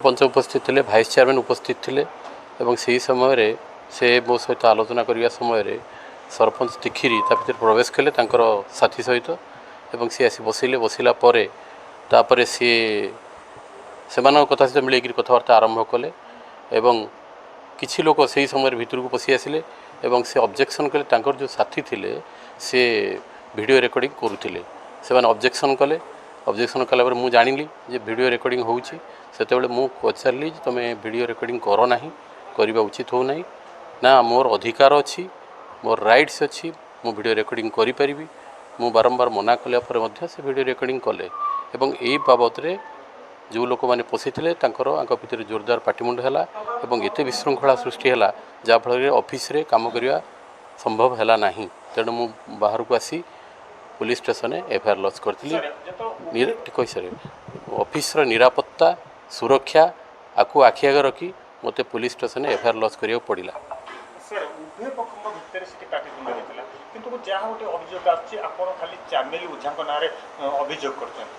ସରପଞ୍ଚ ଉପସ୍ଥିତ ଥିଲେ, vice chairman ଉପସ୍ଥିତ ଥିଲେ ଏବଂ ସେହି ସମୟରେ ସେ ମୋ ସହିତ ଆଲୋଚନା କରିବା ସମୟରେ ସରପଞ୍ଚ ତିଖିରି ତା ଭିତରେ ପ୍ରବେଶ କଲେ ତାଙ୍କର ସାଥୀ ସହିତ ଏବଂ ସିଏ ଆସି ବସିଲେ। ବସିଲା ପରେ ତାପରେ ସିଏ ସେମାନଙ୍କ କଥା ସହିତ ମିଳେଇକିରି କଥାବାର୍ତ୍ତା ଆରମ୍ଭ କଲେ ଏବଂ କିଛି ଲୋକ ସେହି ସମୟରେ ଭିତରକୁ ପଶି ଆସିଲେ ଏବଂ ସେ ଅବଜେକ୍ସନ୍ କଲେ। ତାଙ୍କର ଯେଉଁ ସାଥୀ ଥିଲେ, ସେ ଭିଡ଼ିଓ ରେକର୍ଡ଼ିଂ କରୁଥିଲେ। ସେମାନେ ଅବଜେକ୍ସନ୍ କଲେ। ଅବଜେକ୍ସନ୍ କଲା ପରେ ମୁଁ ଜାଣିଲି ଯେ ଭିଡ଼ିଓ ରେକର୍ଡ଼ିଂ ହେଉଛି। ସେତେବେଳେ ମୁଁ ପଚାରିଲି ଯେ ତୁମେ ଭିଡ଼ିଓ ରେକର୍ଡ଼ିଂ କର ନାହିଁ, କରିବା ଉଚିତ ହେଉନାହିଁ। ନା, ମୋର ଅଧିକାର ଅଛି, ମୋର ରାଇଟ୍ସ ଅଛି, ମୁଁ ଭିଡ଼ିଓ ରେକର୍ଡ଼ିଂ କରିପାରିବି। ମୁଁ ବାରମ୍ବାର ମନା କଲା ପରେ ମଧ୍ୟ ସେ ଭିଡ଼ିଓ ରେକର୍ଡ଼ିଂ କଲେ ଏବଂ ଏଇ ବାବଦରେ ଯେଉଁ ଲୋକମାନେ ପଶିଥିଲେ, ତାଙ୍କର ଆଙ୍କ ଭିତରେ ଜୋରଦାର ପାଟିମୁଣ୍ଡ ହେଲା ଏବଂ ଏତେ ବିଶୃଙ୍ଖଳା ସୃଷ୍ଟି ହେଲା, ଯାହାଫଳରେ ଅଫିସରେ କାମ କରିବା ସମ୍ଭବ ହେଲା ନାହିଁ। ତେଣୁ ମୁଁ ବାହାରକୁ ଆସି ପୋଲିସ ଷ୍ଟେସନରେ ଏଫଆଇଆର୍ ଲଜ୍ କରିଥିଲି। ଟିକେ କହିସାରେ। ଅଫିସର ନିରାପତ୍ତା, ସୁରକ୍ଷା ଆକୁ ଆଖି ଆଗରେ ରଖି ମୋତେ ପୋଲିସ ଷ୍ଟେସନରେ ଏଫଆଇଆର୍ ଲଜ୍ କରିବାକୁ ପଡ଼ିଲା। ସାର୍, ଉଭୟ ପକ୍ଷଙ୍କ ଭିତରେ ସେଠି ପାଟିତୁଣ୍ଡ ହେଇଥିଲା, କିନ୍ତୁ ଯାହା ଗୋଟେ ଅଭିଯୋଗ ଆସୁଛି, ଆପଣ ଖାଲି ଚାମେଲି ଓଝାଙ୍କ ନାଁରେ ଅଭିଯୋଗ କରିଛନ୍ତି।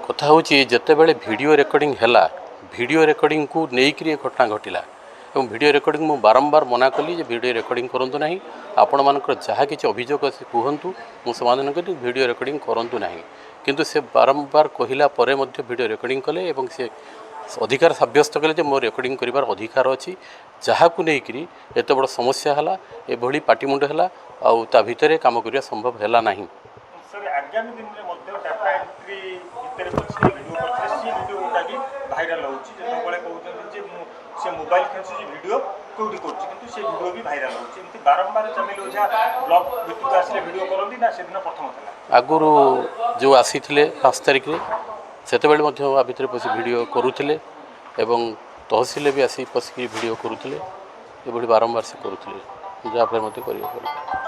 କଥା ହେଉଛି, ଯେତେବେଳେ ଭିଡ଼ିଓ ରେକର୍ଡ଼ିଂ ହେଲା, ଭିଡ଼ିଓ ରେକର୍ଡ଼ିଂକୁ ନେଇକରି ଏ ଘଟଣା ଘଟିଲା ଏବଂ ଭିଡ଼ିଓ ରେକର୍ଡ଼ିଂ ମୁଁ ବାରମ୍ବାର ମନା କଲି ଯେ ଭିଡ଼ିଓ ରେକର୍ଡ଼ିଂ କରନ୍ତୁ ନାହିଁ। ଆପଣମାନଙ୍କର ଯାହା କିଛି ଅଭିଯୋଗ ଅଛି କୁହନ୍ତୁ, ମୁଁ ସମାଧାନ କରିବି, ଭିଡ଼ିଓ ରେକର୍ଡ଼ିଂ କରନ୍ତୁ ନାହିଁ। କିନ୍ତୁ ସେ ବାରମ୍ବାର କହିଲା ପରେ ମଧ୍ୟ ଭିଡ଼ିଓ ରେକର୍ଡ଼ିଂ କଲେ ଏବଂ ସେ ଅଧିକାର ସାବ୍ୟସ୍ତ କଲେ ଯେ ମୋ ରେକର୍ଡ଼ିଂ କରିବାର ଅଧିକାର ଅଛି, ଯାହାକୁ ନେଇକରି ଏତେ ବଡ଼ ସମସ୍ୟା ହେଲା, ଏଭଳି ପାଟିମୁଣ୍ଡ ହେଲା ଆଉ ତା ଭିତରେ କାମ କରିବା ସମ୍ଭବ ହେଲା ନାହିଁ। ସାର୍, ଆଗାମୀ ଦିନରେ ମଧ୍ୟ ଡାଟା ଏଣ୍ଟ୍ରି ଭିତରେ ପଶିକି ଭିଡ଼ିଓ କରିଥିଲେ, ସେ ଭିଡ଼ିଓ ଗୋଟା ବି ଭାଇରାଲ ହେଉଛି। ଯେତେବେଳେ କହୁଛନ୍ତି ଯେ ମୁଁ ସେ ମୋବାଇଲ ଖେଞ୍ଚୁଛି, ଭିଡ଼ିଓ କେଉଁଠି କରୁଛି, କିନ୍ତୁ ସେ ଭିଡ଼ିଓ ବି ଭାଇରାଲ ହେଉଛି। ଏମିତି ବାରମ୍ବାର ଚାମେଲି ଓଝା ବ୍ଲକ ଭିତରକୁ ଆସିଲେ ଭିଡ଼ିଓ କରନ୍ତି ନା ସେଦିନ ପ୍ରଥମ ଥିଲା? ଆଗରୁ ଯେଉଁ ଆସିଥିଲେ 5 ତାରିଖରେ, ସେତେବେଳେ ମଧ୍ୟ ଆ ଭିତରେ ପଶି ଭିଡ଼ିଓ କରୁଥିଲେ ଏବଂ ତହସିଲରେ ବି ଆସି ପଶିକି ଭିଡ଼ିଓ କରୁଥିଲେ। ଏଭଳି ବାରମ୍ବାର ସେ କରୁଥିଲେ, ଯାହାଫଳରେ ମୋତେ କରିବାକୁ ପଡ଼ିଲା।